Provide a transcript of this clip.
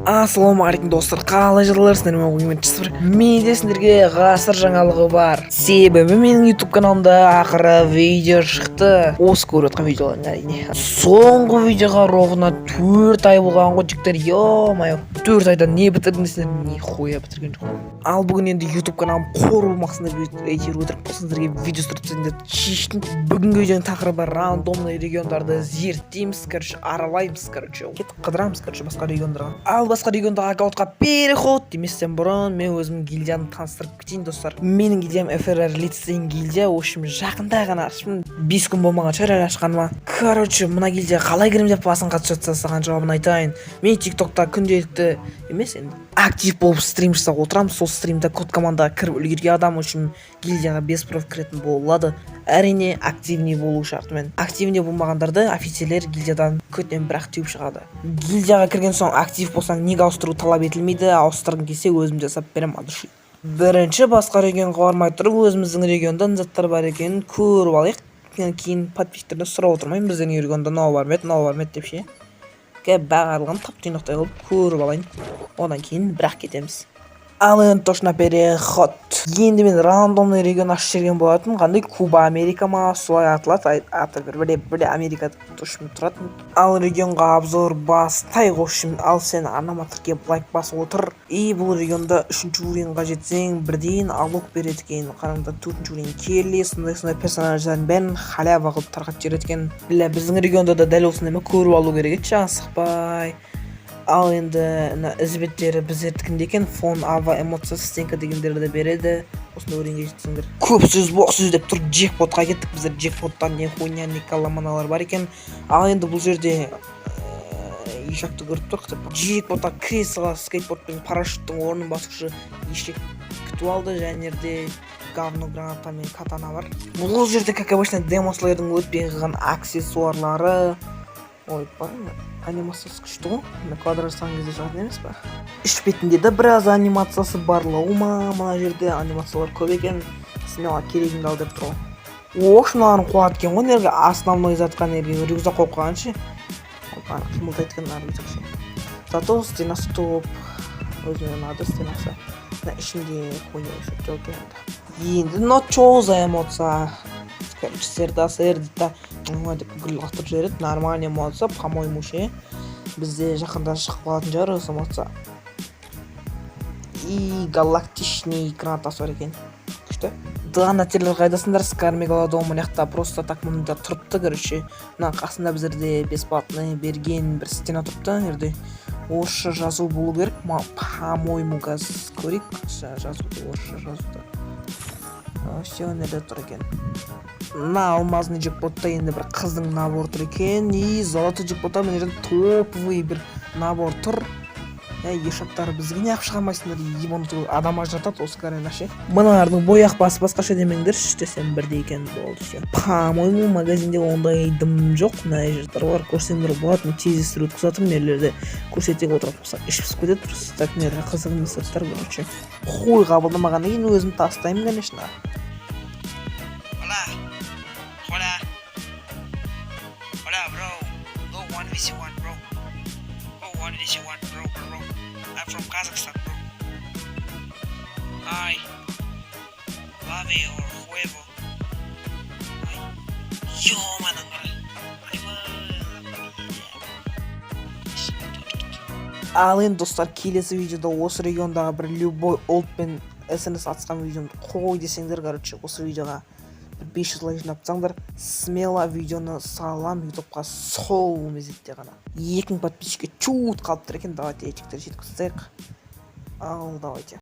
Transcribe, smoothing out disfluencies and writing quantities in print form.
Ассалаумағалейкум, достар! Қалай жағдайларсыңдар? Мен бүгін бір менде сендерге ғасыр жаңалығы бар, себебі менің YouTube каналымда ақыры видео шықты. Осы көріп жатқан видеолардың, әрине, соңғы видеоға ровно 4 ай болған ғой, жігіттер. Ё-моё, 4 айда не бітірдің десеңдер, нихуя бітірген жоқпын. Ал бүгін енді YouTube каналым қор болмақсың деп, әйтеуір өтірік болсын, сіздерге видео түсіріп тастайын деп шештім. Бүгінгі видеоның тақырыбы: рандомный региондарды зерттейміз, короче, аралаймыз, короче, кетіп қыдырамыз, короче, басқа региондарға. Ал басқа региондағы аккаунтқа переход деместен бұрын мен өзімнің гильдиямды таныстырып кетейін, достар. Менің гильдиям ФРР Лиц деген гильдия. В общем, жақында ғана аштым, 5 күн болмаған шығар әлі ашқаныма. Короче, мына гильдияға қалай кіремін деп басың қатып жатса, саған жауабын айтайын. Мен Тик Токта күнделікті емес енді, актив болып стрим жасап отырамын. Сол стримде код командаға кіріп үлгерген адам үшін гильдияға без прав кіретін болады, әрине, активный болу шартымен. Активный болмағандарды офицерлер гильдиядан көтінен бір ақ теуіп шығады. Гильдияға кірген соң актив болсаң, ник ауыстыру талап етілмейді. Ауыстырғың келсе, өзім жасап беремін от души. Бірінші басқа регионға бармай тұрып, өзіміздің регионда не заттар бар екенін көріп алайық. Кейін подписчиктерден сұрап отырмаймын, біздің регионда мынау бар ма еді, мынау бар ма еді деп ше. Барлығын тап тұйнақтай қылып көріп алайын, одан кейін бірақ кетеміз. Ал енді точно переход. Енді мен рандомный регион ашып жіберген болатынмын. Қандай, Куба Америка ма, солай аталады. Аты бір бір бір Америка точно тұратын. Ал регионға обзор бастайық. В общем, ал сен арнама тіркеліп, лайк басып отыр. И бұл регионда үшінші уровеньға жетсең, бірден алок береді екен. Қараңдар, төртінші уровень Келли, сондай сондай персонаждардың бәрін халява қылып тарқатып жібереді екен. Бля, біздің регионда да дәл осындай ма, көріп алу керек еді асықпай. Ал енді мына ізбеттері біздердікінде екен. Фон, ава, эмоция, стенка дегендерді береді осындай уровеньге жетсеңдер. Көп сөз, боқ сөз деп тұр, джекпотқа кеттік біздер. Джекпоттан не хуйня, не каламаналар бар екен. Ал енді бұл жерде ешекті көріп тұрық деп, джекпотқа кіре сала скейтбордпен парашюттің орнын басушы ешек күтіп алды. Және жерде говно граната мен катана бар. Бұл жерде, как обычно, Демон Слэйердің өтпей қалған аксессуарлары. Ойбай, анимациясы күшті ғой. Мына квадрат жасаған кезде шығатын емес па? Іш бетінде де біраз анимациясы барлау ма? Мына жерде анимациялар көп екен. Смело керегіңді ал деп тұр ғой. Ош, мыналарын қуады екен ғой. Неге основной затқа, неге рюкзак қойып қойған ше? Қимылдайды екен мына рюкзак ше. Зато стенасы топ, өзіме ұнады стенасы. Мына ішінде хуйня жоқ екен. Енді мынау чё за эмоция? Короче, сердасер дейді да, ой деп гүл лақтырып жібереді. Нормальный эмоция, по моему ше. Бізде жақында шығып қалатын шығар осы эмоция. И галактичный гранатасы бар екен, күшті. Донатерлер, қайдасыңдар? Скар Мегалодон мына жақта просто так мында тұрыпты. Короче, мына қасында біздерде бесплатный берген бір стена тұрыпты. Ана жерде орысша жазу болу керек, по моему. Қазір көрейік жазуды, орысша жазуды. Все, ана жерде тұр екен. Мына алмазный джекпотта енді бір қыздың наборы тұр екен. И золотой джекпотта мына жерде топовый бір набор тұр. Ей, ешактар, бізге неғып шығармайсыңдар? Ебанутый, адам ажыратады осы Гарена ше. Мыналардың бояқ басы басқаша демеңдерші десем, бірдей екен. Болды, все. По моему, магазинде ондай дым жоқ. Мына жерде бар, көрсеңдер болады. Мен тездестіріп өткізіп жатырмын. Мына жерлерде көрсете отыратын болсақ, іш пысып кетеді. Просто так мына жерде қызық емес заттар. Короче, хуй қабылдамағаннан кейін өзім тастаймын, конечно. Hola. Hola. Hola, bro. Go 1vc1, bro. Go 1vc1, bro, bro, bro. I'm from Kazakhstan, bro. Hi. Love you or whoever. Hi. Yo, манаңғара. Айбай. Ал енді, достар, келесі видеода осы региондағы бір любой ұлтпен СНС атысқан видеомды қой десеңдер, короче, осы видеоға бір 500 лайк жинап тастаңдар, смело видеоны салам Ютубқа сол мезетте ғана. 2000 подписчикке чуть қалып тұр екен. Давайте, жігіттер, жеткізіп тастайық. Ал давайте.